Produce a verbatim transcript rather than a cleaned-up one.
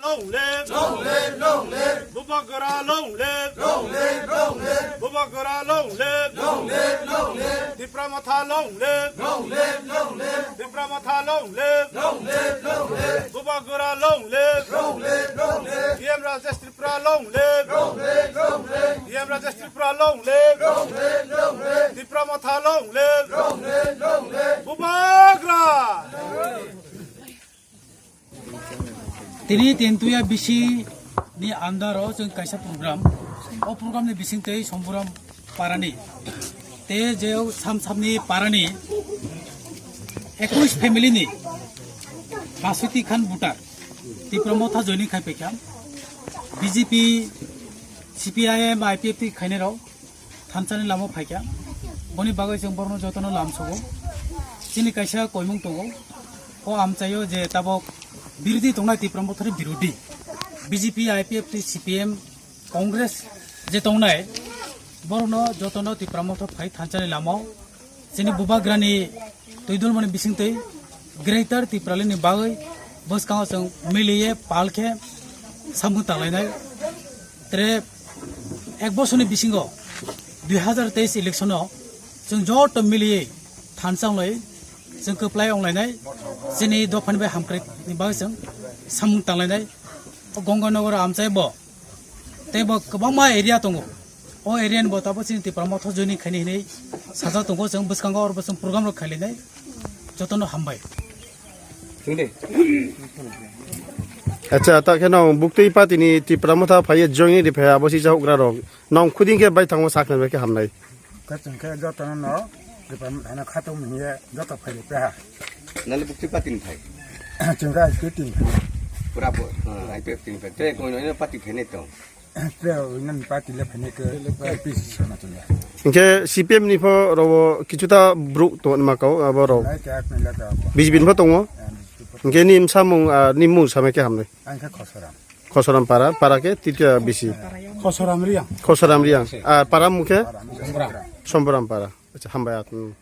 Long live! Long live! Long live! Bubagra long live! Long live! Long live! Bubagra long live! Long live! Long live! Tipra Motha long live! Long live! Long live! Tipra Motha long live! Long live! Long live! Bubagra long live! Long live! Long live! T M Rajesh Tripura long live! Long live! Long live! T M Rajesh Tripura long live! Long live! Long live! Tipra Motha long live! Long live! Long live! Bubagra! Tini Tentuya B C ni under o chwng kaisa program. O program ni bising tei Somburam parani. Te je o Samsamni parani ekwis family ni Baswiti Khan voter Tipra Motha joining khai paikha. B J P, C P I M, I P F T khainai rok thansa ni lama phaikha. Boni bagwi chwng borokno jotono lam sugo. Chini kaisa koimung tongo. O amchaio je tabok birodhi tongnai Tipra Mothani birodhi. B J P, I P F T, C P M, Congress je tongnai borokno jotono Tipra Motha phai thansa ni lama o. Chini Bubagrani twi dulmani bisingtwi Greater Tipraland ni bagwi bwskango chwng miliye pal khe samung tanglainai. Tere ek bosorni bisingo dui hazar teis election o chwng joto miliye thansa onglai chwng kwplai onglainai. Chini dophani bai hamkrai ni bagwi chwng samung tanglainai. O Gonganagar amchai bo tei bo kwbangma area tongo. O area ni bo tabok chini Tipra Motha joining khaini hinwi sajak tongo, chwng bwskango oro bo chwng program rok khailainai, jotono hambai. Acha, ta khe nong buktwi party ni Tipra Motha phaiye joining ri phai abo si chahokgra rok. Nong khuding khe bai thango sakna bai khe hamnai. Khe chwng khe jotono no Tipra Motha no khatung hiye joto phai ri peha. Nani buktwi party ni phai? Chwng khe I P F T ni phai. Pura bo, ah, I P F T ni phai. Te kono ino party phai nai tong. Te o nang party le phai nai ke P C C na tong ya. Hingke C P M ni pho robo kichuta bruk to ma kau abo ro. Lai ke ak nai la ka abo. B J P ni pho tongo. Ah, B J P pho. Hingke ni msamung, ah, ni mung samai ke hamnai. Ang khe Khosoram. Khosoram para, para ke tita bisi. Khosoram Riang. Khosoram Riang. Ah, para mung khe? Somboram. Somboram para. Acha, hambai at. Hmm.